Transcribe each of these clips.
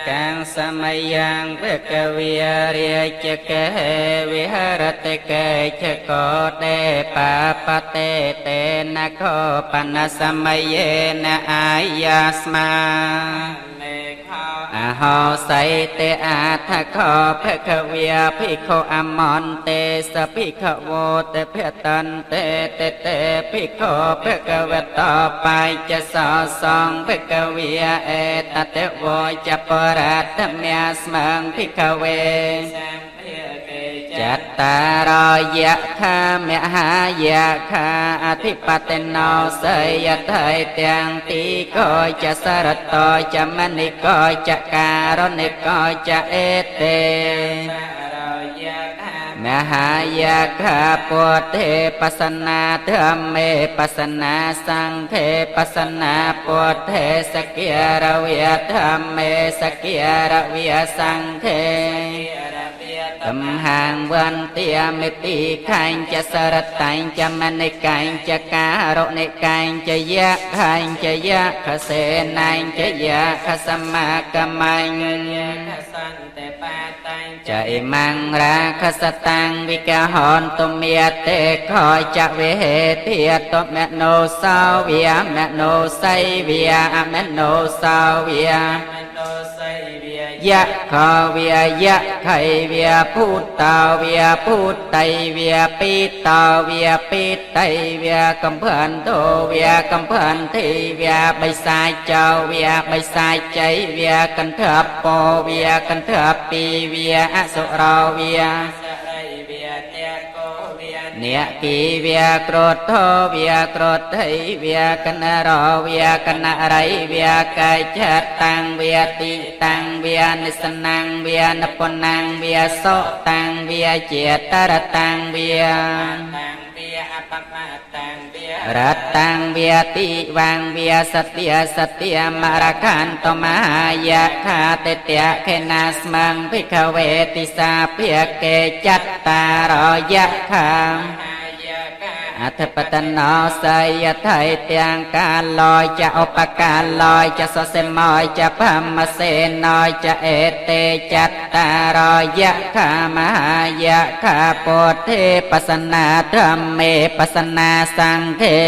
កាំងសមយ៉ាងវកវិរាជកេវិហរតិកេចកោតេបាបតេតេនខោបនសមយេនអាយាស្មា មេខោ អហោសៃតេអាថខោភគវិភិក្ខុអមន្តេសភិក្ខវោតភតន្ទេតេតេភិក្ខុភគវតោបាយចសសងភគវិអេតតេវោចបរតមៈស្មងភិក្ខវេ សម្ភាកេ ចតារយៈខាមហាយៈខាអធិបតិណោសយថៃទាំងទីកោចសរតោចមនិកោចការនិកោចអេតេ រយៈខា មហាយៈខាពុទ្ធេបសនាធម្មេបសនាសង្ឃេបសនាពុទ្ធេសកិរវៈធម្មេសកិរវៈសង្ឃេ រវិត តំហាងវន្ទាមិតិខែងចសរតែងចមនិកែងចការុនិកែងចយៈខែងចយៈខសេណែងចយៈខសមាកមញ្ញ ខសន្តិបាតាំង ចៃមង្រាខសតាំងវិកហនតុមេតេខចវេហេតិតមនោសោវិមនោសៃវិអមនោសោវិ មនោសៃវិ យៈខវិយៈខៃវិពុតតវិពុតតៃវិပိតវិပိតៃវិកំភន្តោវិកំភន្តិវិបិសាចោវិបិសាចៃវិកន្ធពវិកន្ធពីវិអសុរោវិ សរិវិតេកោវិ អ្នកគីវិក្រធោវិក្រថៃវិកណរោវិកណរៃវិកចតាំងវិតិតាំងវិនិសនាងវិនពណាងវិសោតាំងវិជាតរតាំងវិ តាំងវិអបមតាំងវិ រតាំងវិតិវាងវិសតិសតិមរខន្តមហាយខាតិតៈខេណាស្មងភិក្ខវេទិសាភិកេចត្តារយៈខា ហាយកា អធិបតណោសយថៃទាំងកាលយចឧបកាលយចសសិមយចភមសេនយចអេតេចត្តារយៈខាមហាយៈខាពុទ្ធេបសនាធម្មេបសនាសង្ឃេ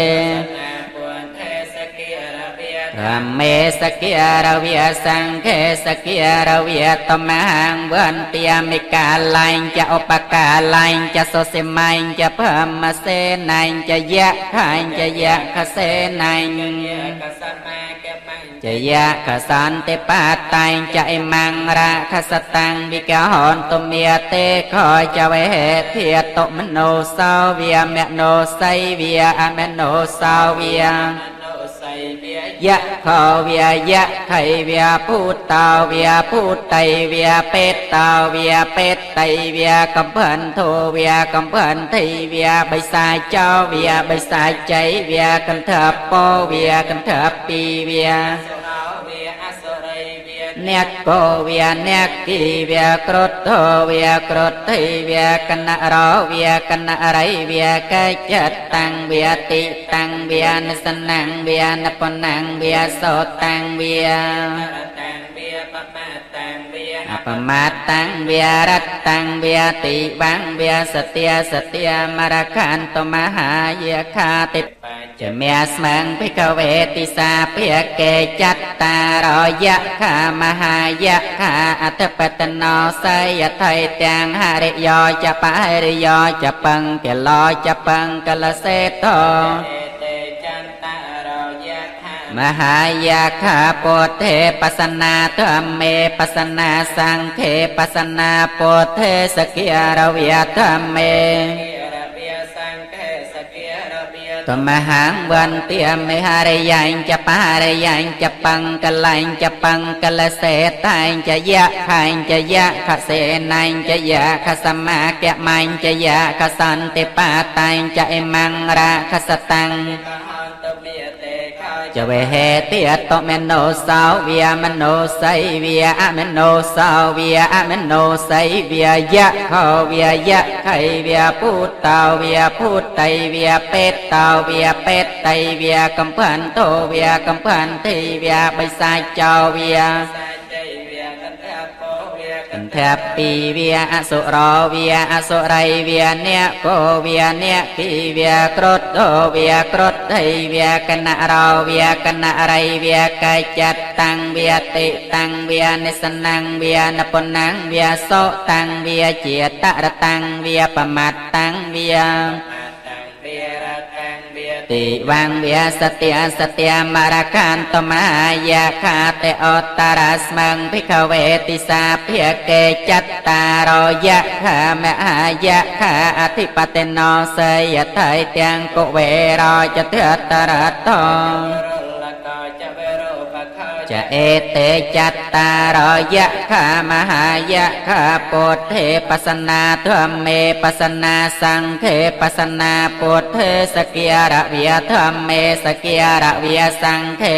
ណាពុទ្ធេសកិរវិ ធម្មេសកិរវិសង្ឃេសកិរវិតមហੰវន្ទាមិកាលែងចឧបកាលែងចសុសិមែងចភមសេនែងចយៈខែងចយៈខសេនែង កសមាកមញ្ ចយៈខសន្តិបាតែងចៃមង្រាខសតាំងវិកហនតុមេតេខចវេធាតុមនោសោវិមនោសៃវិអមនោសោវិ មនោសៃវិ យៈខវិយៈខៃវិពុតតវិពុតៃវិបេតវិបេតៃវិកំភន្ធោវិកំភន្តិវិបិសាចោវិបិសាចៃវិកន្ធពវិកន្ធពីវិ សុរោវិអសុរិវិ អ្នកកោវិអ្នកគីវិក្រធោវិក្រថៃវិកណរោវិកណរៃវិកចតាំងវិតិតាំងវិនសនាងវិនពណាងវិសោតាំងវិ រតាំងវិបមតាំងវិ អបមតាំងវិរតាំងវិតិវាងវិសតិសតិមរខន្តមហាយខាតិ បញ្ ចមេស្មងភិក្ខវេទិសាភិកេចត្តារយៈខាមហាយៈខាអធិបតណោសយថៃទាំងហរិយោចបហរិយោចបង្កឡោចបង្កលសេតោ អេតេចន្តរយៈខា មហាយៈខាពុទ្ធេបសនាធម្មេបសនាសង្ឃេបសនាពុទ្ធេសកិរវៈធម្មេ រវិសង្ឃេសកិរវិ តមហੰវន្ទាមិហរិយញ្ចបហរិយញ្ចបង្កលែងចបង្កលសេតែងចយៈខែងចយៈខសេណែងចយៈខសមាកមញ្ចយៈខសន្តិបាតែងចអិមង្រាខសតាំង កហន្តមេតេខោ ចវេហេតិតមនោសោវិមនោសៃវិអមនោសោវិអមនោសៃវិយៈខោវិយៈខៃវិពុតតោវិពុតតៃវិបេតោវិបេតៃវិកំភន្ធោវិកំភន្តិវិបិសាចោវិ សាចៃវិក ធពីវាអសុរវាអសុរៃវាអ្នកកោវាអ្នកគីវាក្រតោវាក្រតៃវាកណរោវាកណរៃវាកចតតាំងវាតិតាំងវានិសនੰវានពណੰវាសោតាំងវាជាតរតាំងវាបមត្តតាំងវា តាំងវារតាំងវា តិវងវាសតិសតិមរកាន្តមាយាខាតិអតរស្មងភិក្ខវេតិសាភិកេចត្តារយៈខាមហាយៈខាអធិបតិណោសយថៃទាំងកុវេរចតតរតោ រលកោចវេរោបខោ ចអេតេចត្តារយៈខាមហាយៈខាពុទ្ធេបសនាធម្មេបសនាសង្ឃេបសនាពុទ្ធេសកិរវិធម្មេសកិរវិសង្ឃេ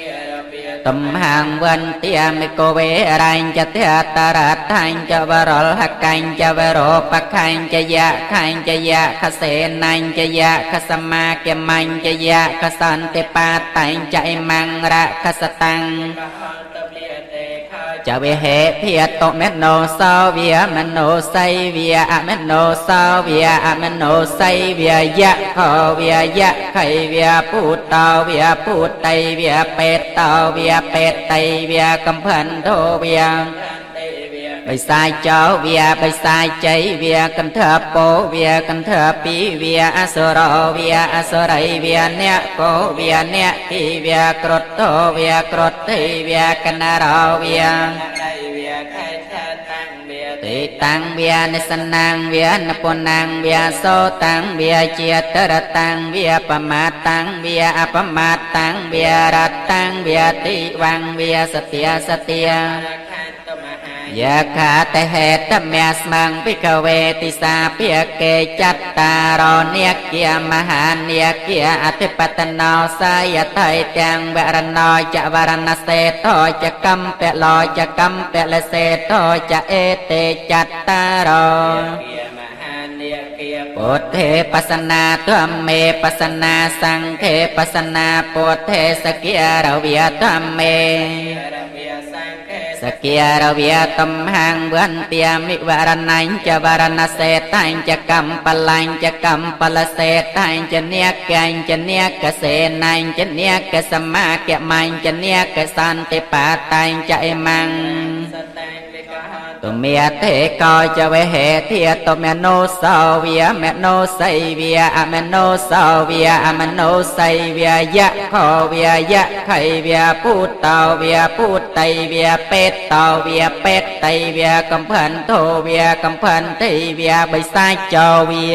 គារវា តំហាងវន្ទាមិកវេរញ្ចតតរថញ្ចវរលហកញ្ចវរោបខញ្ចយៈខញ្ចយៈខសេនញ្ចយៈខសមាគមញ្ចយៈខសន្តិបាតញ្ចឥមង្រខសតាំង កហន្តព្រាទេខោ ចវិហេភិតុមេនោសោវាមនោសៃវាអមនោសោវាអមនោសៃវាយៈខោវាយៈខៃវាពុតោវាពុតៃវាបេតោវាបេតៃវាកំផន្ធោវា ទេវា បិសាចោវាបិសាចៃវាកន្ធពោវាកន្ធពីវាអសុរោវាអសុរៃវាអ្នកកោវាអ្នកគីវាក្រតោវាក្រតិវាកណរោវា ណៃវាខៃឆាតាំងវា តិតាំងវានិសនੰវានពណੰវាសោតាំងវាជាតរតាំងវាបមាតាំងវាអបមាតាំងវារតាំងវាតិវងវាសតិសតិ រខន្តមហា យខាតហេតមៈស្មងភិក្ខវេតិសាភិកេចត្តារោនិគាមហានិគាអធិបតណោសាយថៃទាំងវរណោចវរណសេតោចកំពលោចកំពលសេតោចអេតេចត្តារោ គាមហានិគា ពុទ្ធេបសនាធម្មេបសនាសង្ឃេបសនាពុទ្ធេសកិរវិធម្មេ រវាសង្ឃេ សកិរវិតំហាងវន្ទាមិវរណញ្ចវរណសេតញ្ចកំបលញ្ចកំបលសេតញ្ចនេកញ្ចនេកសេនញ្ចនេកសមាគមញ្ចនេកសន្តិបាតញ្ចឥមੰ សតាំងវិកហ ទុមេទេកោចវហេធាតុមេនោសោវាមេនោសៃវាអមេនោសោវាអមេនោសៃវាយៈខោវាយៈខៃវាពុតោវាពុតៃវាបេតោវាបេតៃវាកំផន្ធោវាកំផន្តិវាបិសាចោវា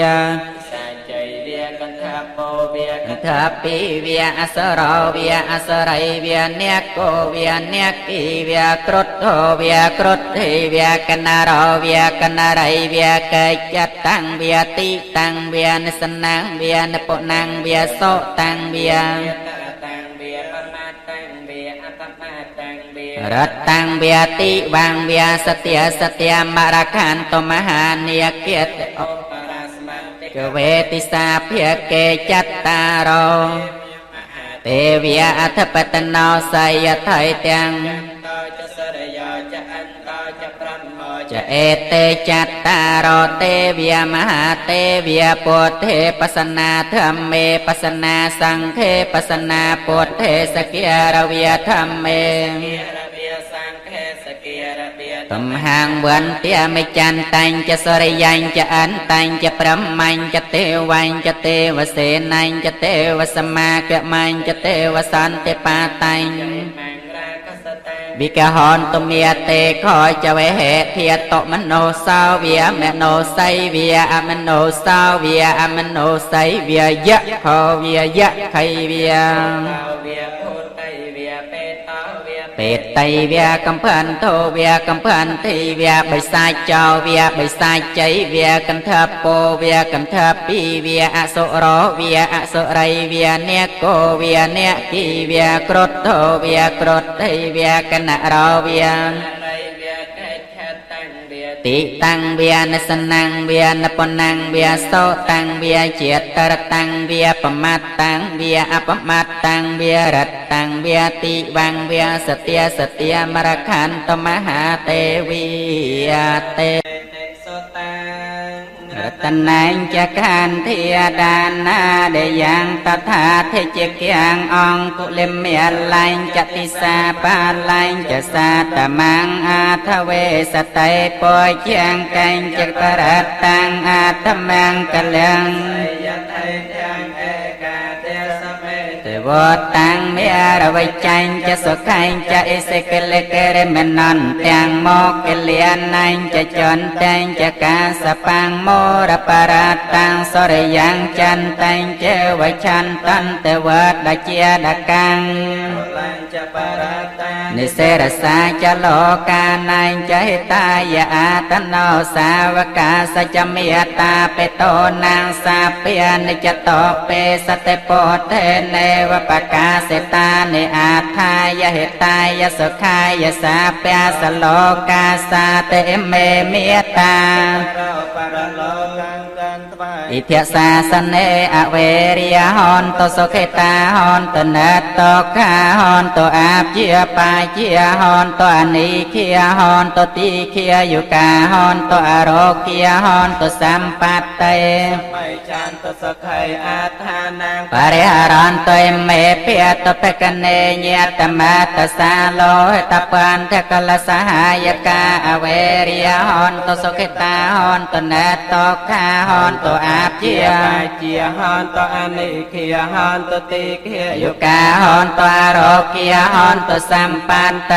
សាចៃវាកន្ធពោវាក ធពីវាអសរោវាអសរៃវាអ្នកកោវាអ្នកគីវាក្រតោវាក្រតិវាកណរោវាកណរៃវាកចតាំងវាតិតាំងវានិសនੰវានពណੰវាសោតាំងវា តរតាំងវាបមាតាំងវាអបមាតាំងវា រតាំងវាតិវងវាសតិសតិមរខន្តមហានិគត ឧបរាស្មន្តិ កវេតិសាភិកេចត្តារោ មហា ទេវាអធិបតណោសយថៃទាំង តោចសរិយោចអន្តោចប្រមោ ចអេតេចត្តារោទេវាមហាទេវាពុទ្ធេបសនាធម្មេបសនាសង្ឃេបសនាពុទ្ធេសកិរវិធម្មេ គារវាសង្ឃេសគារវា តំហាងវន្ទាមិចន្តាញ់ចសរិយញ្ចអន្តាញ់ចប្រមញ្ចទេវញ្ចទេវសេនញ្ចទេវសមាគមញ្ចទេវសន្តិបាតាញ់ មង្រាកសតាំង វិកហន្តមេតេខោចវហេធាតុមនោសោវាមនោសៃវាអមនោសោវាអមនោសៃវាយៈខោវាយៈខៃវា តោវាភូតៃវាបេតោវា បេតៃវាកំផន្ធោវាកំផន្តិវាបិសាចោវាបិសាចៃវាកន្ធពោវាកន្ធពីវាអសុរោវាអសុរៃវាអ្នកកោវាអ្នកគីវាក្រតោវាក្រតិវាកណរោវា រៃវាកេឆតាំងវា តិតាំងវានសនំវានពណំវាសោតាំងវាជាតរតាំងវាបមត្តាំងវាអបមត្តាំងវារតតាំងវាតិវੰវាសទាសទាមរខន្តមហាទេវីតេ តិសុតាំង រតនញ្ចកានធាដានាដយ៉ាងតថាធិជកាងអង្គុលមេលែងចតិសាបាលែងចសាតមងអាທវេសតេពជាងកែងចករតាំងអាតមង្គលំ យថៃទាំងឯកាទេសមេ ទេវតាំងមេរវិចាញ់ចសុខែងចអិសិកលកេរមនន្ទាំងមកកលៀនែងចចន្តែងចកាសបាំងមរបរតាំងសរិយ៉ាងចន្តែងចេវឆន្ទន្តវតជាដកាំង លាញចបរតា និសេរសាចលោកាណែងចហេតាយអាតណោសាវកាសចមេតាបេតោនាងសាពានិចតោពេសតិពោធេនេវបកាសេតានិអាថាយហេតាយសុខាយសាពាសលោកាសាតិមេមេតា រោបរលោកាំងកាន់ថ្វាយ อิทยสาสเนอเวริยหอนโตสุขิตาหอนตเนตโตคาหอนโตอาเจียปาเจียหอนโตอนิเคียหอนโตติเคียยุกาหอนโตอโรเคียหอนโตสัมปัตเต ไม่จันตสไข่อาทานัง ปริหารันโตเมเปียตเปกเนญตมาตสาโลตปันทกลสหายกาอเวริยหอนโตสุขิตาหอนโตเนตโตคาหอนโตอาเจีย ปาเจียหอนตอนิเคียหอนตติเคีย ยุกาหอนตวโรเกียหอนตสัมปันเต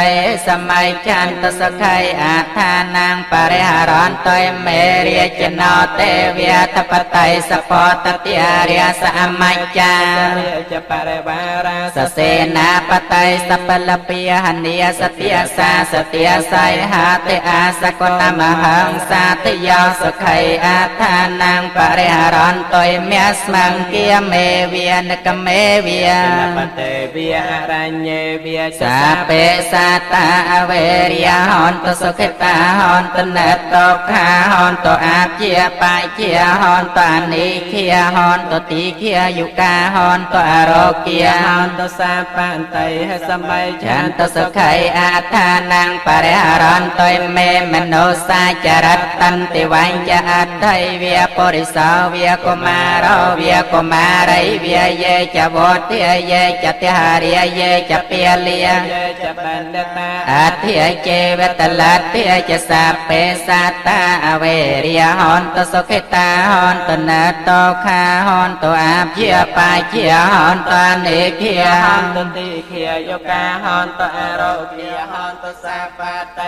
สมัยจันตสไขอาทานังปริหารันตยเมริยจนเตเวียทปไตยสปตติอาริยสอมัจจา เรียจะปริวารา สเสนาปไตยสัพพลปิยหนิยสติยสาสติยสายหาเตอาสกตมหังสาติยสุไขอาทานังปริหารันตยเมสมังเกียเมเวียนกเมเวีย ปเตเวียอรัญเยเวีย สาเปสาตาอเวริยหอนตสุขิตาหอนตเนตโตคาหอนตอาเจียปาเจียหอนตานิเคียหอนตติเคียยุกาหอนตอโรเกีย หอนตสาปันไตให้สมัย ฉันตสุขัยอาทานังปริหารันตยเมมโนสาจรัตตันติวัญจะอัตไทเวียปริสาเวียกุมารเวียกุมาริเวียเยจะวเทเยจะติหาริยเยจะเปียเลีย เยจะปันตา อาเทียเจวตลัตเทียจะสัพเพสัตตาอเวริยหอนตสุขิตาหอนตนะโตคาหอนตอาเจียปาเจียหอนตานิเคีย หอนตติเคียโยกาหอนตอโรเคียหอนตสาปไต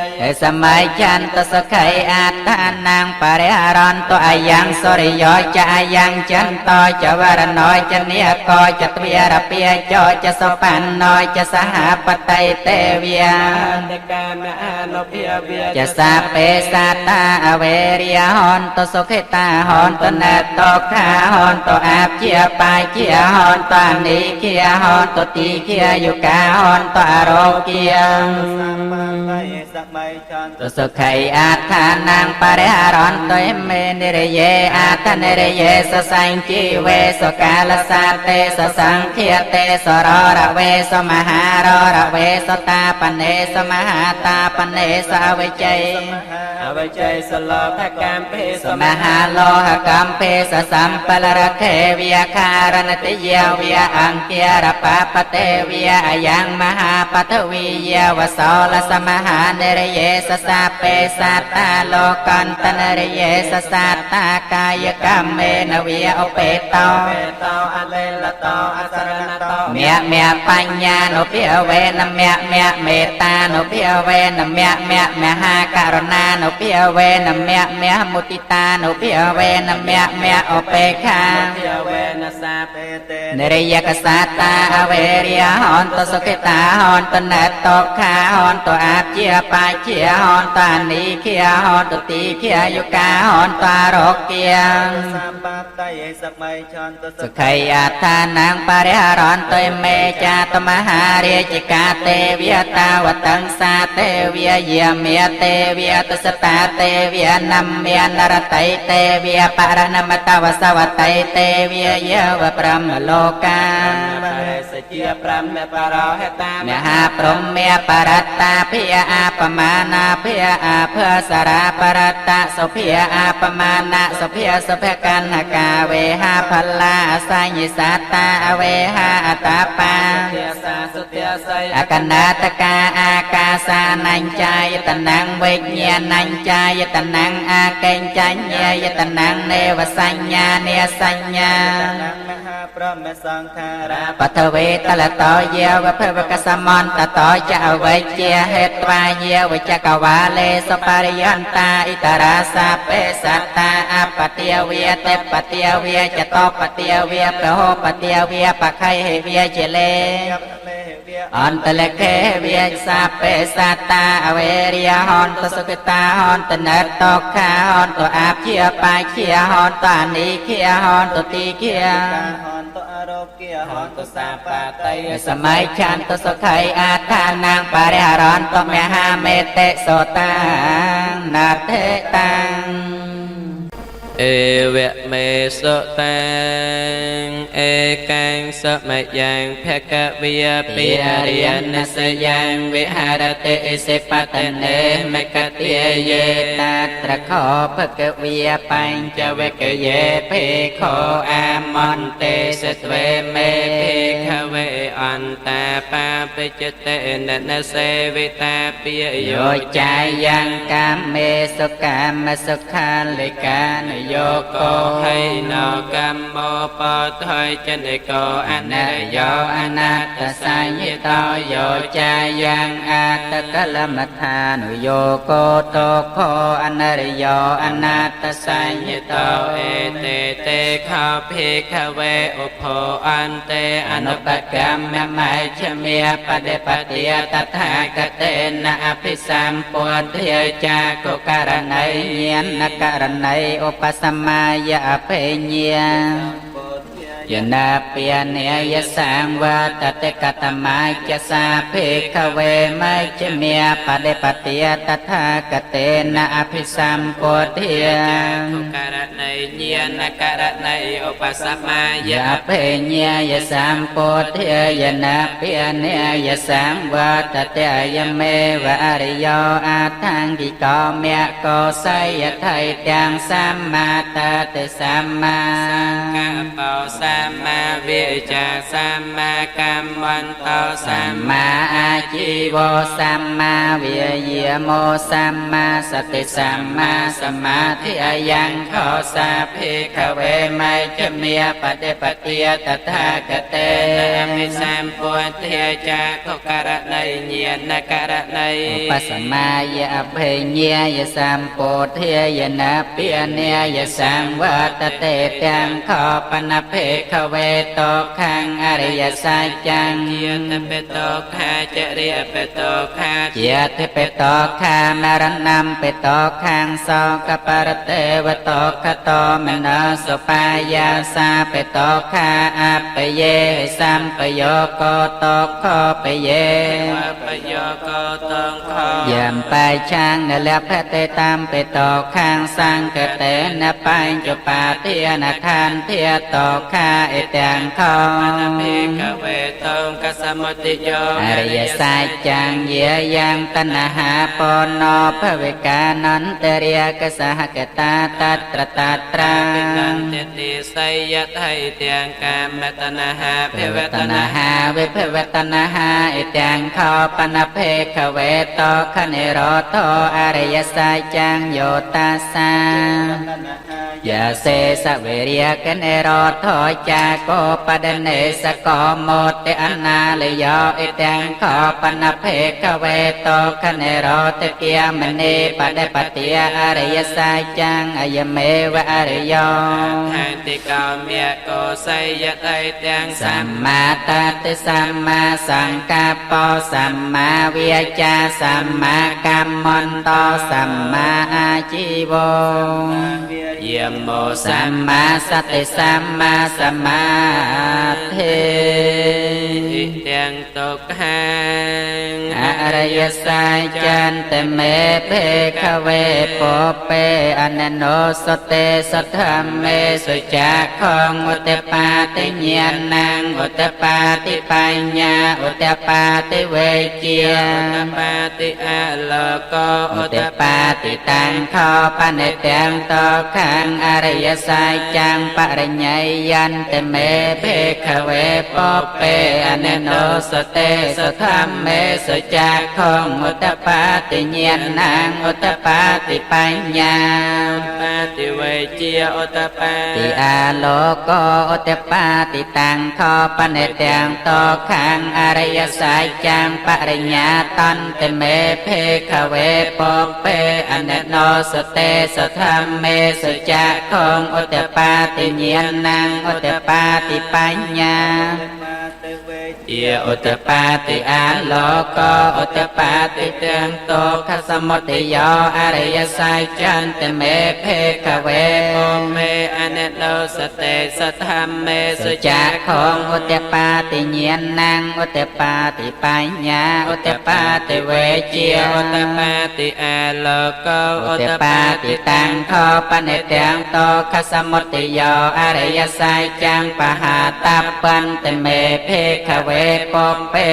สมัยจันตสุขัยอาทานังปริหารันตอายังสุริโยจะอายังจันโตจะวรณอยจะเนียกจะเวียรเปียโจจะสปันนอยจะสหปไตเตเวีย เดกามะโนเพียเวีย จะสาเปสาตาอเวริยหอนตสุขิตาหอนตเนตโตคาหอนตอาเจียปาเจียหอนตานิเคียหอนตติเคียยุกาหอนตอโรเกียตสุขัยอาทานังปริหารันตเมนิรเยอาทานิรเยสสังจีเวสกาลสาเตสสังเคียเตสรระเวสมหารระเวสตาปเนสมหาตาปเนสเวเจ อเวเจสโลภกรรมเพส มหาโลหกรรมเพสสัมปลระเทวียคารนติเยวียอังเกียรปะปเตวียอยังมหาปัทวีเยวสลสมหาเนรเยสสาเปสัตตาโลกันตนเรเยสสัตตากายกรรมเมนเวียอเปตโต โตอเลลโตอสรณโต เมียเมียปัญญาโนเปียเวนเมียเมียเมตตาโนเปียเวนเมียเมียมหากรุณาโนเปียเวนเมียเมียมุติตาโนเปียเวนเมียเมียอเปคา เปียเวนสาเปเต เนริยกสัตตาอเวริยหอนตสุขิตาหอนตเนตโตคาหอนตอาเจียปาเจียหอนตานิเคียหอนตติเคียยุกาหอนตาโรเกีย សាបាតៃសម័យឆន្ទ សុខៃអត្ថានាងបរិហរន្តិមេចាតមហារាជកាទេវតាវតង្សាទេវយាមេទេវតសតាទេវនមេនរតៃទេវបរណមតវសវតៃទេវយវប្រមលោកា បរិសជាប្រមបរហតា មហាព្រហ្មបរត្តាភិអបមានាភិអភសរាបរតៈសុភិអបមាណៈសុភិសុភកណ្ណកាវេហាផលាសញ្ញសត្តាអវេហាអតបា ធាសាសុធាស័យ អកណាតកាអាកាសានញ្ចាយតនំវិញ្ញាណញ្ចាយតនំអាកេញ្ចញ្ញាយតនំនេវសញ្ញានេសញ្ញា មហាព្រហ្មសង្ខារា បថវេតលតោយាវភវកសមន្តតោចអវិជ្ជាហេត្វាយាវចកវាលេសបរិយន្តាអិតរាសាពេសត្តាអបតិវេតិបតិវេចតបតិវេប្រហោបតិវេបខៃហេវេចលេ មេវៈ អន្តលកេវិសាពេសត្តាអវេរិយហន្តសុគតាហន្តនតោខាហន្តអាព្យាបាជាហន្តអនិគាហន្តតិគា ហន្តអរោគាហ ហ ន្ត ន្តុសាបាតៃ សម័យឆន្ទសុខៃអាឋានាងបរិហរន្តមហាមេតិសោតានាថេតាំង អេវៈមេសុតាងអេកាំងសមយ៉ាងភគវិយ ปิ ปิ ริย រិយ น ន ส ស យ៉ាងវិហរតិអិសិបតនេមកតិយេ តាត្រខោភគវិយបញ្ចវកយេភិក្ខោអាមន្តិសទ្វេមេ ភិក្ខវេអន្តាបាបិចតេននសេវិតាปิ យោ យោ ចាយ៉ាងកាមេសុកាមសុខាលិកានយោ យោ កោ កោហៃណោកម្មោបថយចនិកោអ អ ន ន រ រយោអនាតសញ្ញតោយោចាយ៉ាងអតកលមដ្ឋានុយោកោតោខោអនរយោអនាតសញ្ញតោ តោអេតេតេខោភិក្ខវេឧភោអន្ទេអ អ នុ នុ ប បកម្មមច្ឆមេបដិបតិយតថាគតេនអភិសម្ពុទ្ធាចាកុករណីញាណករណីឧបសមាយអភិញ្ញាយនាពានិយសង្វតតិកតមាចសាភិក្ខវេមច្ឆមេបដិបតិយតថាគតេនអភិសម្ពុទ្ធា ខុករណីញាណករណីឧបសមាយ យភិញ្ញាយសម្ពុទ្ធាយនាពានិយសង្វតតិយមេវអរិយោអាថង្គិកោមៈកោសយថៃទាំងសម្មាតតិសម្មា កបោសម្មាវិជ្ជាសម្មាកម្មន្តោសម្ សម្មាអាជីវោសម្មាវិយាមោសម្មាសតិសម្មាសមាធិអយ៉ាងខោសាភិក្ខវេមច្ឆមេបដិបតិយតថាគតេ អភិសម្ពុទ្ធាចាខុករណីញាណករណី ឧបសមាយអភិញ្ញាយសម្ពុទ្ធាយនាពានិយសង្វតតេទាំងខបនភិក្ខវេតោខាងអរិយសច្ចੰ ជាតបេតោខាចរិយបេតោខា ជាធិបតោខាមរណំបេតោខាងសោកបរតេវតោខតោមនសុបាយាសាបេតោខាអបយេសម្បយោកោតោខបយេ វបយោកោតងខ យំបៃឆាងនលភតេតាមបេតោខាងសង្កតេនបញ្ចបាទានខានធាតោខាអិទាំងខ នភិក្ខវេតងកសមុតិយោ អរិយសច្ចੰយាយ៉ាងតណ្ហាពណោភវិកានន្តរិយកសហកតាតត្រតត្រា តន្តិតិសយថៃទាំងកាមតណ្ហាភ ភ វ វ តណ្ តណ្ ហា ហាវិភវតណ្ហាអិទាំងខោបនភេខវេតោខនិរោធោអរិយសច្ចੰយោតាសាយាសេសវិរិយកនិរោធោចាកោបដនេសកោមោតិអនាលយោអិទាំងខោបនភេខវេតោខនិរោធគាមនេបដិបតិអរិយសច្ចੰអយមេវអរិយោ ថៃតិកោមេកោសយថៃទាំង សម្មាតតិសម្មាសង្កប្បោសម្មាវាចាសម្មាកម្មន្តោសម្មាអាជីវោ យា មោ សម្មាសតិសម្មាសមាធិ ឥទាំងទុក្ខាង អរិយសាចន្តមេភេខវេពពេអននោសតេសធម្មេសុចាខងឧតបាតិញ្ញាណងឧតបាតិបញ្ញាឧតបាតិវេជា ឧតបាតិអលោកោ ឧតបាតិតាំងខបនិទាំងតខាងអរិយសាចាំងបរិញ្ញយន្តមេភេខវេពពេអននោសតេសធម្មេសុចាខងឧតបាតិញ្ញាណងឧតបាតិបញ្ញា បាតិវេជាឧតបា តិអាលោកោឧតបាតិតាំងខបនិទាំងតខាងអរិយសាចាំងបរិញ្ញាតន្តមេភេខវេពពេអននោសតេសធម្មេសុចាខងឧតបាតិញ្ញាណងឧតបាតិបញ្ញា បាតិវេ ជាឧតបាតិ អាលោកោឧតបាតិទាំងតោខសមុទយោអរិយសាចន្ទមេភេខវេ ពមេអននោសតេសធម្មេ សុ សុ ចា ចា ខងឧតបាតិញ្ញាណងឧតបាតិបញ្ញាឧតបាតិវេជា ឧតបាតិអាលោកោ ឧតបាតិតាំងខបនិទាំងតោខសមុទយោអរិយសាចាំងបហាតបន្តិមេភេខវេពពេ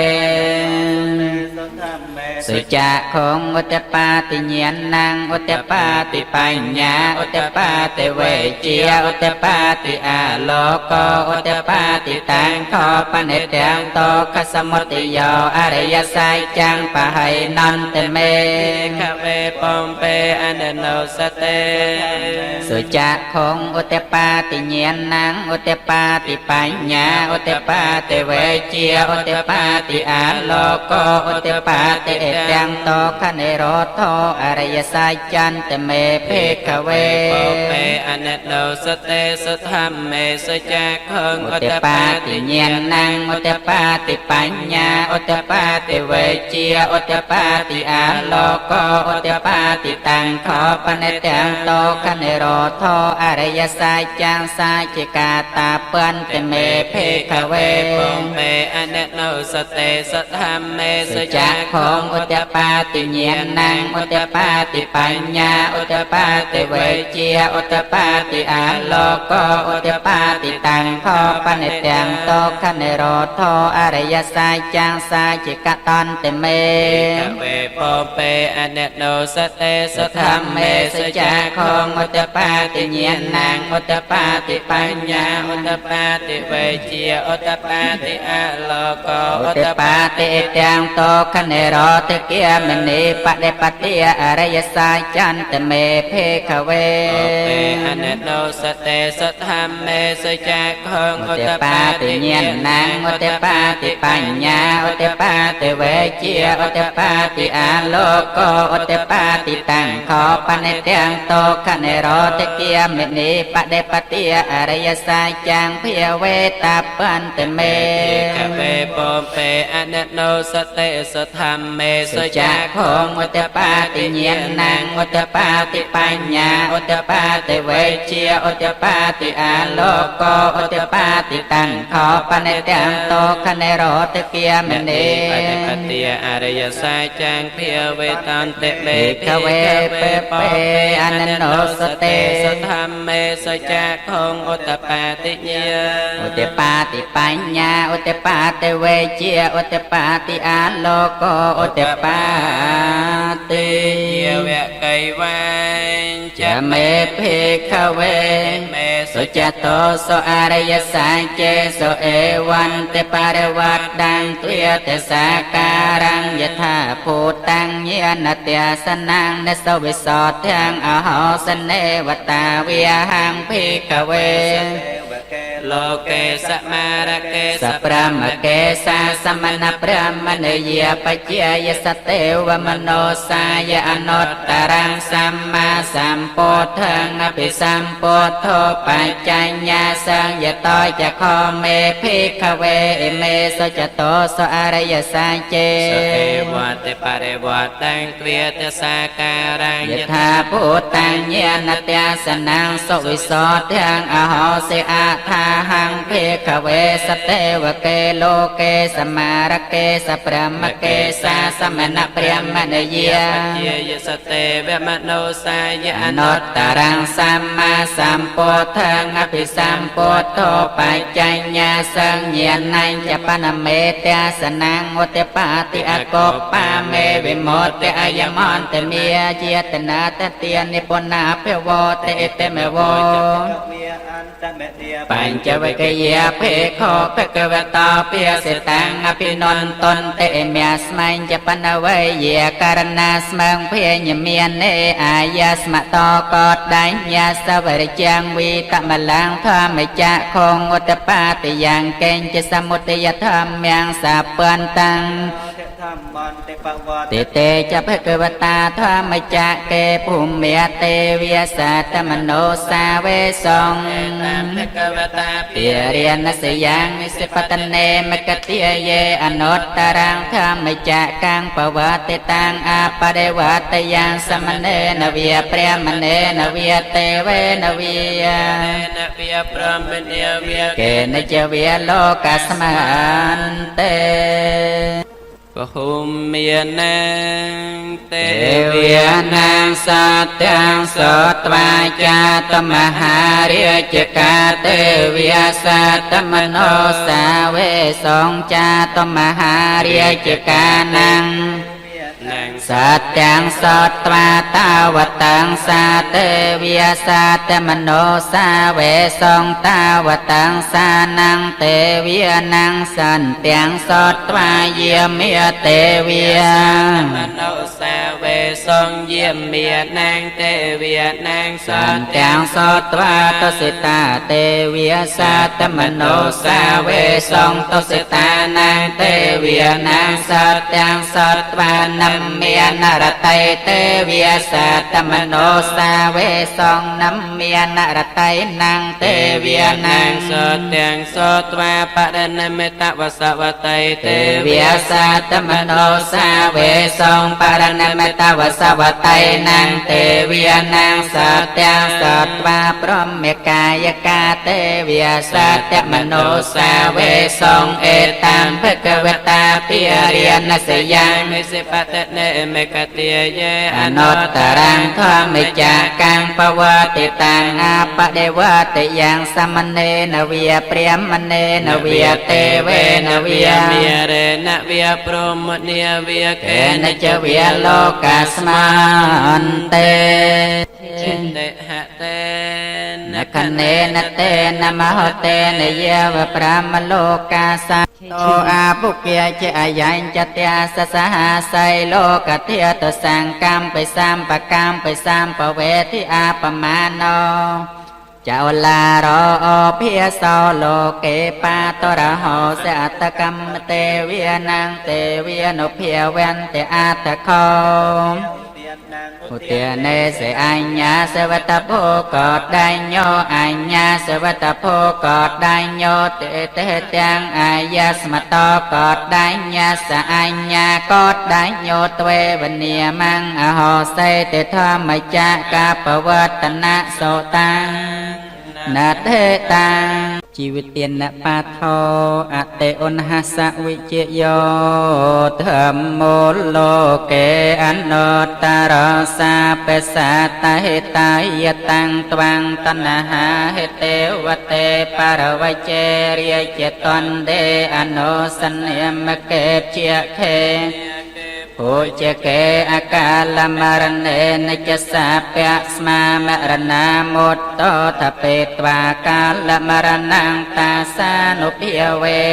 សធម្មេ សុចាខងឧតបាតិញ្ញាណងឧតបាតិបញ្ញាឧតបាតិវេជាឧតបាតិអាលោកោឧតបាតិតាំងខបនិទាំងតោខសមុទយោអរិយសាចាំងបហៃនន្តមេ ខវេពពេអននោសតេ សុចាខងឧតបាតិញ្ញាណងឧតបាតិបញ្ញាឧតបាតិវេជាឧតបាតិអាលោកោឧតបាតិទាំងតោខនិរោធោអរិយសាចន្ទមេភេខវេ ពពេអននោសតេសធម្មេសុចាខង ឧត ឧត បា បា តិ តិ ញ្ញាណងឧតបាតិបញ្ញាឧតបាតិវេជាឧតបាតិអាលោកោឧតបាតិតាំងខបនិទាំងតោខនិរោធោអរិយសាចាំងសាจิកាតាបន្តិមេភេខវេ ពមេអននោសតេសធម្មេ សុ សុ ចា ចា ខងឧតបាតិញ្ញាណងឧតបាតិបញ្ញាឧតបាតិវេជាឧតបាតិអាលោកោឧតបាតិតាំងខបនិទាំងតោខនិរោធោអរិយសាចាំងសាจิកតន្តមេ ខវេពពេអននោសតេស ស ធ ធ ម្ ម្ មេ មេ សុ សុ ចា ចា ខ ខ ង ងឧតបាតិញ្ញាណងឧតបាតិបញ្ញា ឧតបាតិវេជាឧតបាតិអលោកោ ឧតបាតិទាំងតោខនិរោធគាមនីបដិបតិអរិយសាចន្ទមេភេខវេ ពេអននោសតេសធម្មេសុចាខង ឧ ឧត តបា បា តិ តិ ញ្ញា ញ្ញា ណងឧតបាតិបញ្ញាឧតបាតិវេជាឧតបាតិអាលោកោឧតបាតិតាំងខបនិទាំងតោខនិរោធគាមនីបដិបតិអរិយសាចាំងភាវេតបន្តិមេ ខវេពពេអននោសតេសធម្មេ សុ សុ ចា ចា ខងឧតបាតិញ្ញាណងឧតបាតិបញ្ញាឧតបាតិវេជាឧតបាតិអាលោកោឧតបាតិតាំងខបនិទាំងតោខនិរោធគាមនី បដិបតិអរិយសាចាំងភាវេតន្តិមេ ភេខវេពពេអននោសតេ សធម្មេសុចាខងឧតបាតិញ្ញា ឧតបាតិបញ្ញាឧតបាតិវេជាឧតបាតិអាលោកោឧតបាតិ ជាវកៃវាញ ចមេភេខវេ មេ សុចតោសុអរិយសាចេសុអេវន្តិបរិវត្តដាំងទ្វាទសាការੰយថាភូតាំងញាណទសនាងនសវិសោធាងអហោសនេវតាវិហੰភិក្ខវេ ទេវកេ លោកេសមារកេ សប្រមកេសាសមណព្រមនយាបច្ចយសទេវមនោសាយអនុត្តរងសម្មាសម្ពុទ្ធងអភិសម្ពុទ្ធោបច្ចញ្ញាសង្យតោចខមេភិក្ខវេអិមេសចតោសអរិយសាចេ សអេវតិបរិវត្តੰគ្រាទសាការัง យថាភូតាញាណទស្សនំសុវិសោធាងអហោសិអថាហੰភិក្ខវេសទេវកេលោកេសមារកេសព្រមកេសាសមណព្រមនយា បច្ចយសទេវមនោសាយ អនុត្តរងសម្មាសម្ពុទ្ធងអភិសម្ពុទ្ធោបច្ចញ្ញាសញ្ញណញ្ចបនមេទស្សនំឧតិបាតិអកោបាមេវិមុតតិអយមន្តមេចេតនាតទានិពុណាភវតិតិមេវោ វាអន្តមេទា បញ្ចវគយាភេខោភគវតាភិសិតាំងអភិនន្ទន្តិមេស្មញ្ចបនវេយករណាស្មងភេញមាននេអាយាស្មតកតដញ្ញាសវរិចាំងវិតមលាំងធម្មចៈខងឧតបាតិយ៉ាងកេញ្ចសមុទយធម្មយ៉ាងសាពន្តាំង ធម្មន្តិបវ តិតេចភគវតាធម្មចៈកេភូមិទេវាសតមនោសាវេសង តាមភគវតា ปิริยนสยังนิสิปตเนมกติเยอนุตตรังธรรมจักกังปวัติตังอาปเดวัตยังสมเนนเวียเปรมเนนเวียเตเวนเวีย នវិព្រមនាវិ เกนจเวียโลกัสมันเต ពហុមាននាងទេ เทวียนางสัตยังสตวาจาตมหาเรียจกาเทวียสัตมโนสาเวสงจาตมหาเรียจกานัง នាង สัตยังสตวาตาวตังสาเตวิยสัตมโนสาเวสงตาวตังสานังเตวิยนังสันเตียงสตวาเยมยเตวิย មនោសាវេសងយាមានាងទេវិនាងស สัน ន្ เตียงสตวาตสิตาเตวิยสัตมโนสาเวสงตสิตานังเตวิยนังสัตยังสตวานัมเมียนรไตเตวิยสัตมโนสาเวสงนัมเมียนรไตนังเตวิยนัง សទាំងសត្វាបរណមេតវសវតៃ เต ទេ วิยสัตมโนสาเวสงปรณมตวสวไตนังเตวิยนังสัตยังสัตวาพรหมกายกาเตวิยสัตมโนสาเวสงเอตัมภะคะวตาปิเรียนสยัง មិសិបតនេមេកតិយេ อนุตตรังธรรมจักกังปวติตังอาปเดวติยังสมณเณนเวียเปรียมเนนเวียเตเวนเวีย មេរេណវិព្រមនាវិ เกนจเวียโลกัสมันเต តិហតេ นคเนนเตนมหเตนเยวพรามโลกาสาโตอาภุเกียเจอายัญจเตสสหาไสโลกเทตสังกรรมไปสามปะกรรมไปสามปะเวทิอาปมาโนเจ้าลารอเพียโสโลเกปาตระหอเสอัตกรรมเตเวียนังเตเวียนุเพียเวนเตอัตโค ទានង ឧទានេសេអញ្ញាសវតភោកដញ្ញោអញ្ញាសវតភោកដញ្ញោទេទេទាំងអាយាស្មតកដញ្ញាសអញ្ញាកដញ្ញោទ្វេវនាមੰអហោសេតិធម្មចកបវត្តនៈសោតាំងនទេតាំងជីវិទានបាថោអតិអនហសវិជយោធម្មោលោកេអនុត្តរសាបសាតហេតាយតាំងត្វាំងតណ្ហាហេទេវតេបរវជេរិយចតន្ទេអនុសនិមកេជាខេ ភូជកេអកាលមរណេនចសាពៈស្មាមរណាមុតតថបេត្វាកាលមរណងតាសានុភាវេ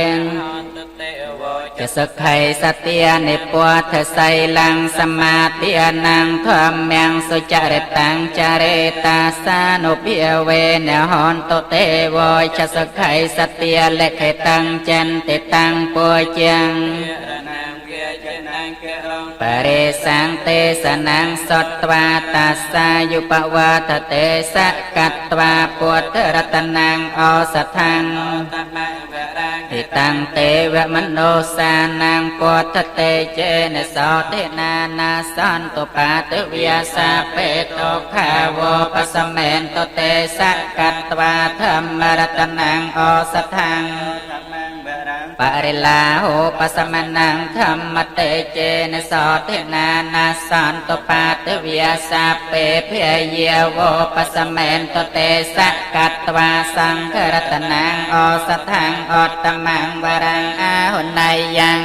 តទេវ จะสุขัยสเตียนิปัวทไสลังสมาธินังธรรมังสุจริตังจเรตาสานุเปียเวนหอนโตเตวชะสุขัยสเตียเลขตังจันติตังปัวจังปเรสังเตสนังสตวาตัสสายุปวาทเตสะกัตวาปุถรัตนังอสทังติตังเตวมโนสานังปุถเตเจนสเตนานาสันตุปาตเวียสาเปโตขาวปสเมนตเตสะกัตวาธรรมรัตนังอสทังปริลาโหปสมนังธรรมเตเจนสเทนานาสันตุปาตเวียสาเปเพเยวปสเมนตเตสะกัตวาสังครัตนังอสทังอตตมังวรังอาหุนายยัง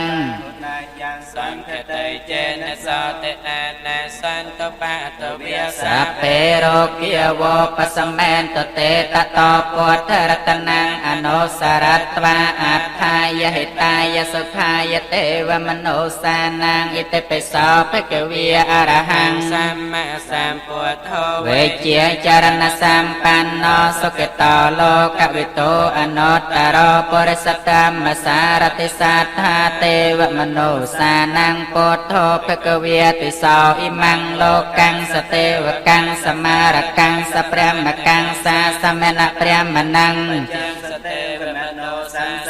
สังคเตเจนะสเตนานาสันตุปาตเวีย สาเปโรเกียวปสเมนตเตตะตอปุถรัตนังอนุสรัตวาอัฏฐายหิตายสุขายเตวมโนสานังอิติปิโสภะคะเวียอรหัง สัมมาสัมพุทโธ เวเจจารณสัมปันโนสุขโตโลกวิโตอนุตตรปุริสตัมมสารติสัทธาเตวมโนสานังปุถโธภะคะเวียติโสอิมังโลกังสเตวกังสมารกังสพรหมกังสาสมณพรหมนัง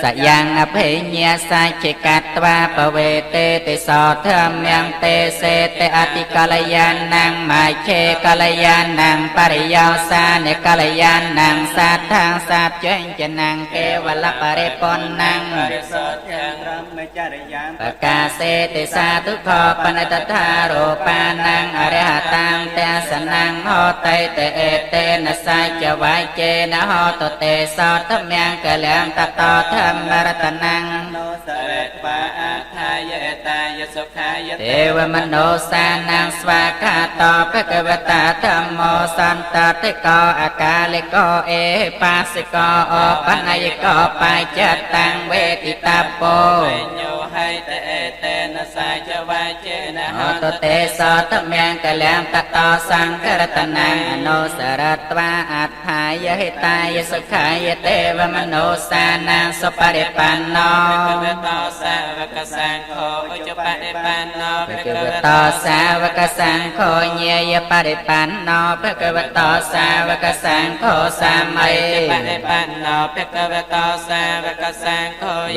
สยังอภิญญาสัจจิกัตวาปเวเตติโสธรรมังเตเสเตอติกัลยาณังมาเชกัลยาณังปริยาสาเนกัลยาณังสัทธังสัจเจจนังเกวลปริปนนังปกาเสติสาทุขปนตถาโรปานังอริหตังเตสนังโหไตเตเอเตนะสัจวายเจนะโหตเตโสธรรมังกัลยังตตธรรมรัตนังเทวมโนสานังสวากขาโตภะคะวตาธัมโมสันตติโกอากาลิโกเอปัสสิโกโอปะนายโกปัจจตังเวทิตาโปโหตเตโสธรรมังกัลยังตตสังครัตนังอนุสรัตวาอัฏฐายหิตายสุขายเตวมโนสานังสุปริปันโนภะคะวะโตสาวกสังโฆเยยปริปันโนภะคะวะโตสาวกสังโฆสามัย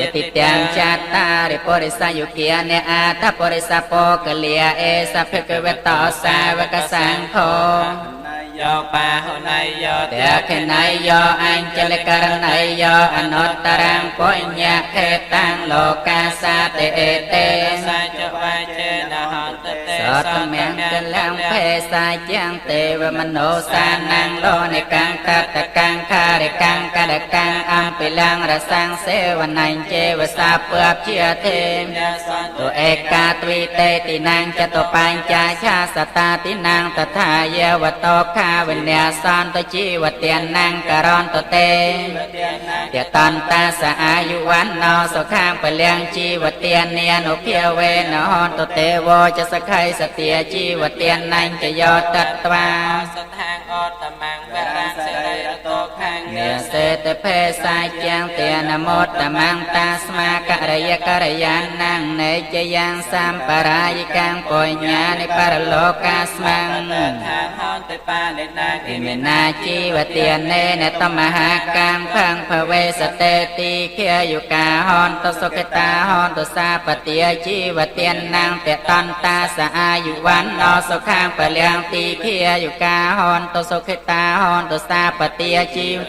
ยติตังจัตตาริปุริสยุเกียเนอาทปุริสโปกเลียเอสภะคะวะโตสาวกสังโฆ โยปาหุนายโย เตขนายโยอัญจลกรณายโยอนุตตรังปุญญาเขตังโลกาสาเตเต สัจวะเจนะหันตเต สัตเมงกัลลังเพสาจังเตวมโนสานังโลนิกังตัตกังคาริกังกะดกังอัมปิลังรสังเสวนังเจวสาเปบเชียเทตัวเอกาตวิเตตินังจตุปัญจาชาสตาตินังตถาเยวโตคาวิญญาสันตชีวเตียนนังกรอนตเตเตตันตาสอายุวันนอสุขังเปลียงชีวเตียนเนียนุเพียเวนหอนตเตวจะสไคสเตียชีวเตียนนังจะยอตัตวาเนเสตเพสาจังเตียนโมตตมังตาสมากะระยะกะระยานังเนจยังสัมปรายิกังปุญญานิปรโลกาสมังอิเมนาชีวเตียนเนเนตมหากังพังภเวสเตติเขียยุกาหอนตสุขตาหอนตสาปเตียชีวเตียนนางเตตันตาสอายุวันนอสุขังเปลียงตีเขียยุกาหอนตสุขตาหอนตสาปเตียชีว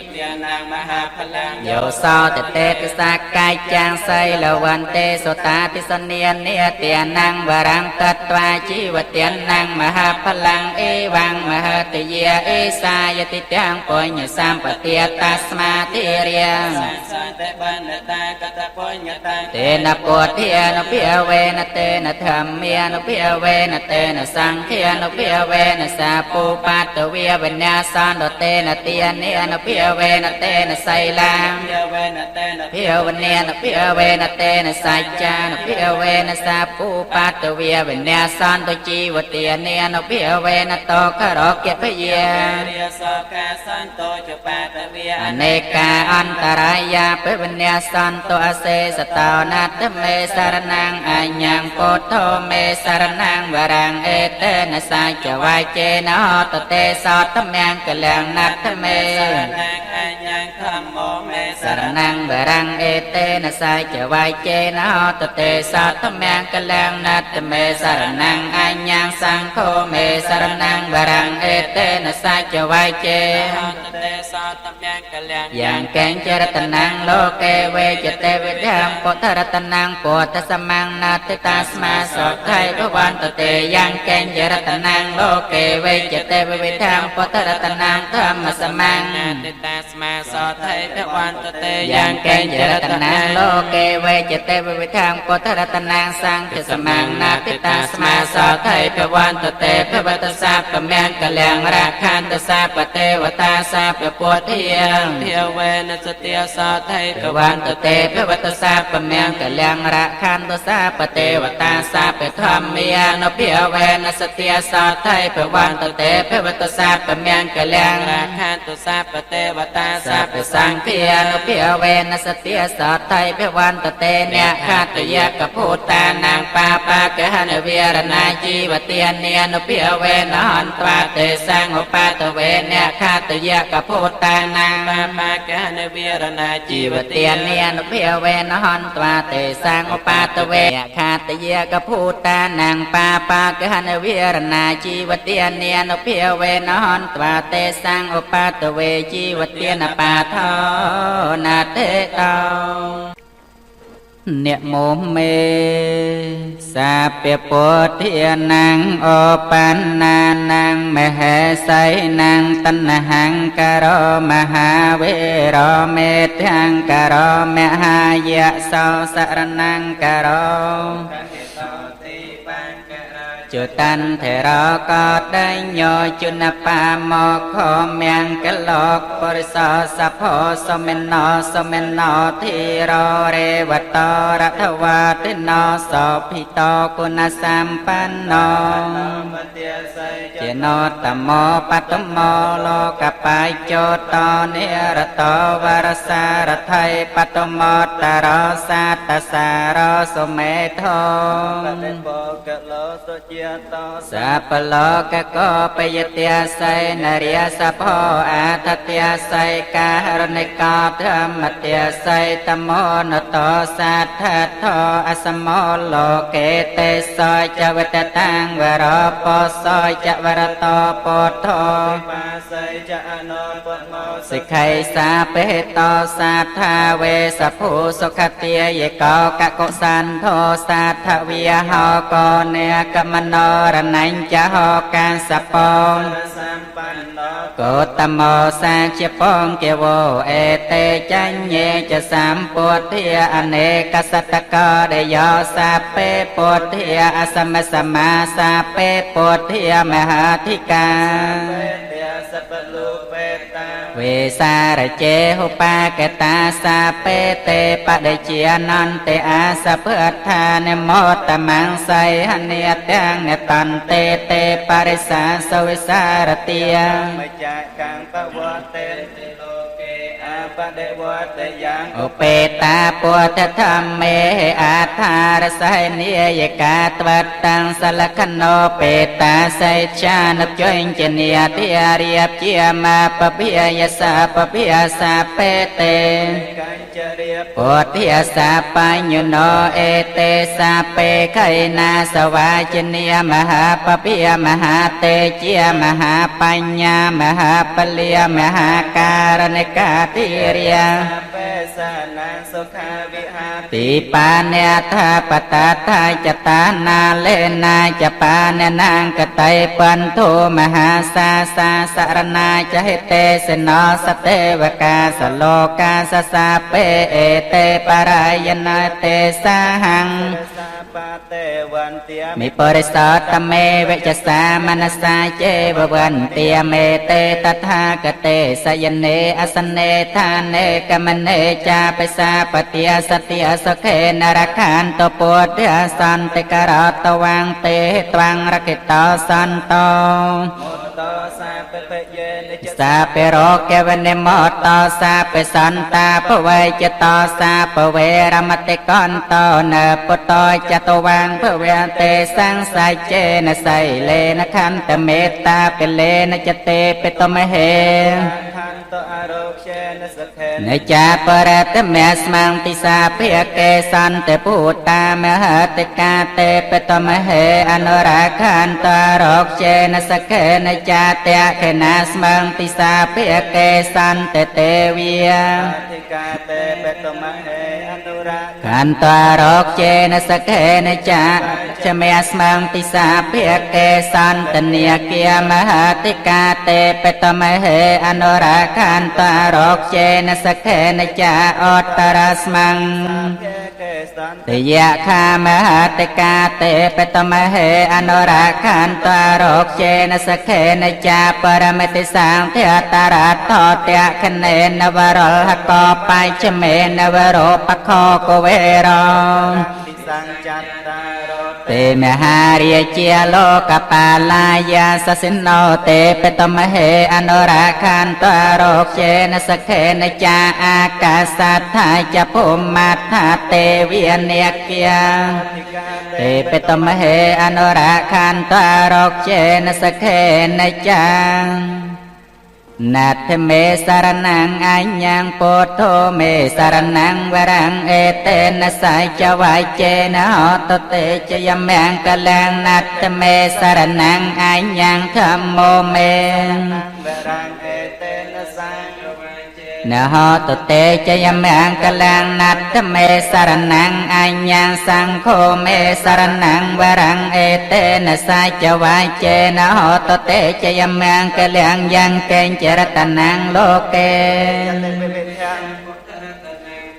โยโสตเตติสากายจังไสละวันเตสุตาติสเนียเนียเตียนังวรังตัตวาชีวเตียนังมหาพลังเอวังมหาติเยเอสายติตังปุญญสัมปเตียตัสมาติเรียงเตนะปุถะนุเปียเวนเตนะธัมเมนุเปียเวนเตนะสังเขนุเปียเวนสาปูปัตตเวียวิญญาสันโตเตนะเตียเนนุเปียเว នតេនសីលា ភាវេនតេន ភាវនានភាវេនតេនសច្ចានភាវេនសាភូបាតវិវិនាសន្តជីវទានានភាវេនតោករកពយា រិសកាសន្តោចបាតវិ អនេកាអន្តរាយាពវនាសន្តោអសេសតោណាតមេសារណាងអញ្ញងពុទ្ធោមេសារណាងវរាងអេតេនសាចវាចេនហតទេសតមង្គលងណាតមេ សារណាងអញ្ញងធម្មោមេ សារណាងវរាងអេតេនសាចវាចេនហតទេសតមង្គលងណាតមេសារណាងអញ្ញងសង្ឃោមេសារណាងវរាងអេតេនសាចវាចេ ហតទេសតមង្គលង យ៉ាងកេងចរតនាងលោកេវេចតេវិធាំពុទ្ធរតនាងពុទ្ធសមងនាតិតាស្មាសថៃភវន្តតេយ៉ាងកេងចរតនាងលោកេវេចតេវិធាំពុទ្ធរតនាងធម្មសមង នាតិតាស្មាសថៃភវន្តតេ យ៉ាងកេងចរតនាងលោកេវេចតេវិធាំពុទ្ធរតនាងសង្ឃសមងនាតិតាស្មាសថៃភវន្តតេភវតសាពមង្គលងរាខន្តសាពទេវតាសាពពុទ្ធា ភាវេនសតិសថៃ ភវន្តតេភវតសាពមង្គលងរខន្តសាពទេវតាសាពធម្មានុភាវេនសតិសថៃភវន្តតេភវតសាពមង្គលង រាខន្តសាពទេវតា សាពសង្ឃានុភាវេនសតិសថៃភវន្តតេអ្នកខតយកភូតានាងបាបាកហនវិរណាជីវទានានុភាវេនហន្ត្វាទេសង្ឧបាតវេអ្នកខតយកភូតានាង បាបាកហនវិរណាជីវ ទា ទា នានុភាវេនហន្ត្វាទេសង្ឧបាតវេខាតយកភូតានាងបាបាកហនវិរណាជីវទានានុភាវេនហន្ត្វាទេសង្ឧបាតវេជីវទានបាថោណាទេតោ នមោមេសាពពុទ្ធានងអបណ្ណានងមហេសៃនងតណ្ហង្ករមហាវេរមេធង្ករមហាយៈសោសរណង្ករ ជតាន់ធរកតញ្ញោជនបាមកខមង្គលកបរិសសភោសមេណោសមេណោធិររេវតរថវាទិណោសភិតោគុណសម្បណ្ណោជាណោតមោបតមោលោកបាយចោតនិរតវរសារថៃបតមោតរសាតសារសុមេធោ សាបលោកកោបយទាសៃនរិយសភោអាតទាសៃការណិកោធម្មទាសៃតមោនតោសាធធោអសមោលោកេទេសោចវតតាំងវរពសោចវរតោពុទ្ធោសិក្ខៃសាបេតោសាថាវេសភូសុខទាយកោកកុសន្ធោសាធវិហោកោនេកមនោរណញ្ចហោកាសពងកោតមោសាជាពងគេវោអេតេចញ្ញេចសម្ពុទ្ធាអនេកសតកដយោសាពេពុទ្ធាអសមសមាសាពេពុទ្ធាមហាធិកាវេសារចេហុបាកតាសាពេតេបដិជានន្តិអាសភដ្ឋានមោតមង្សៃហនិទាំងនតន្ទេតេបរិសាសវិសារទាឧបេតាពុទ្ធធម្មេអាថារសៃនិយកាត្វតាំងសលខណោបេតាសៃចានជញ្ជនីតិរិយជាមាពភិយសាពភិយសាពេតេពុទ្ធាសាបញ្ញណោអេតេសាពេខៃណាសវាជនីមហាពភិយមហាតេជាមហាបញ្ញាមហាពលិយមហាការណិកាតិរិយទីបានេថាបតាថាចតានាលេណាចបាននាងកតៃបន្ធុមហាសាសាសរណាចហេតេសណោសទេវកាសលោកាសសាពេអេតេបរាយណតេសាហੰ បាទេវន្តា មិបរិសតមេវិចសាមនសាចេវវន្តាមេទេតថាគតេសយនេអសនេឋានេកមនេចាបិសាបតិសតិសុខេនរខានតពុទ្ធសន្តិករតវាងទេត្វាងរកិតោសន្តោ មុតតសាពពយេនិច សាពិរោកវនិមតោសាពិសន្តាភវេចតោសាពវេរមតិកន្តោនពុតោចតវាងភវន្តេសង្សច្ចេនសៃលេនខន្តមេត្តាពិលេនចតេពិតមហេ ខន្តអរោគ្យនសុខេ នចាបរតមេស្មងទិសាភិកេសន្តិពុតាមហតិកាទេពិតមហេអនុរាខន្តរោគ្យនសុខេនចាតៈខេណាស្មងទិសាភិកេសន្តិទេវិ អធិកាទេបតមហេអនុរា ខន្តរោគេនសខេនចាចមេស្មងទិសាភិកេសន្តនីគាមហតិកាទេបតមហេអនុរាខន្តរោគេនសខេនចាអតរស្មង ភេកេសន្ត ទយៈខាមហតិកាទេបតមហេអនុរាខន្តរោគេនសខេនចាបរមតិសាងធតរថតៈខណេនវរលហកបច្ចមេនវរោបខកវេរោ ទិសង្ចត្តារោ ទេមហារាជាលោកបាលាយាសសិណោទេបតមហេអនុរាខន្តរោគេនសខេនចាអាកាសដ្ឋាចភុមាដ្ឋាទេវិនេគា អធិកា ទេបតមហេអនុរាខន្តរោគេនសខេនចាណាថមេសារណងអញ្ញងពុទ្ធោមេសារណងវរងអេតេនសច្ចវាចេនហតតេចយមង្គលងណាថមេសារណងអញ្ញងធម្មោមេ វរងអេតេនសង្ឃ នហតតេចយមង្គលងណាថមេសារណងអញ្ញងសង្ឃោមេសារណងវរងអេតេនសច្ចវាចេនហតតេចយមង្គលងយ៉ាងកេញ្ចរតនងលោកេ យតិវិធំ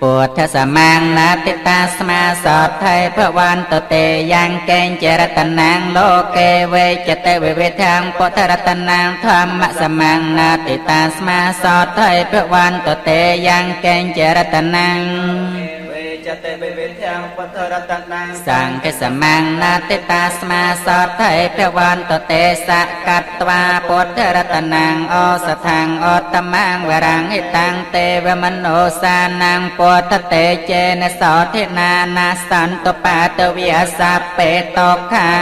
ពុទ្ធសមាងនាទិតាស្មាសថៃភវន្តតេយ៉ាងកេញ្ចរតនាងលោកេវេចតវិវិធាងពុទ្ធរតនាងធម្មសមាងនាទិតាស្មាសថៃភវន្តតេយ៉ាងកេញ្ចរតនាង វេចតិវិវិធំពុទ្ធរតនំ សង្ឃសមាងនាទិតាស្មាសថៃភវន្តតេសកត្វាពុទ្ធរតនាងអសថាងអតមាងវរាងហិតាំងទេវមនោសានាងពុទ្ធតេចេនសោធិនានាសន្តបាតវិសពេតោខា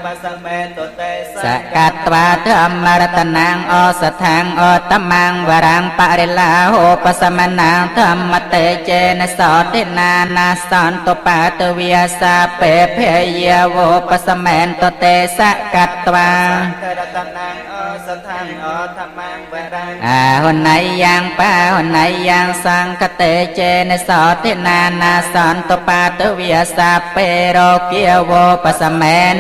បសមេតតេ សកត្វាធម្មរតនាងអសថាងអតមាងវរាងបរិលាហោបសមនាងធម្មតេចេនសោធិនានាសន្តបាតវិសពេភយវោបសមេនតតេសកត្វា រតនំអសថងអធម្មងវរង អាហុណៃយ៉ាងបាហុណៃយ៉ាងសង្កតេចេនសោធិនានាសន្តបាតវិសពេរោគាវោបសមេន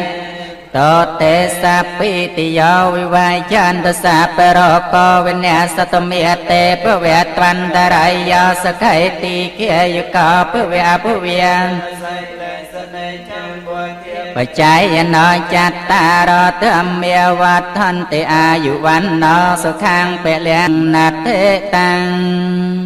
តតេសពិតិយោវិវាយន្តសាបរោកវិញ្ញាសតមេតេពវេត្វន្តរាយសខៃតិគាយកោពវេពវេ សៃលេសនេចាំវគា បច្ច័យណោចត្តារធម្មាវត្ថន្តិអាយុវណ្ណោសុខាំពលំណតិតាំង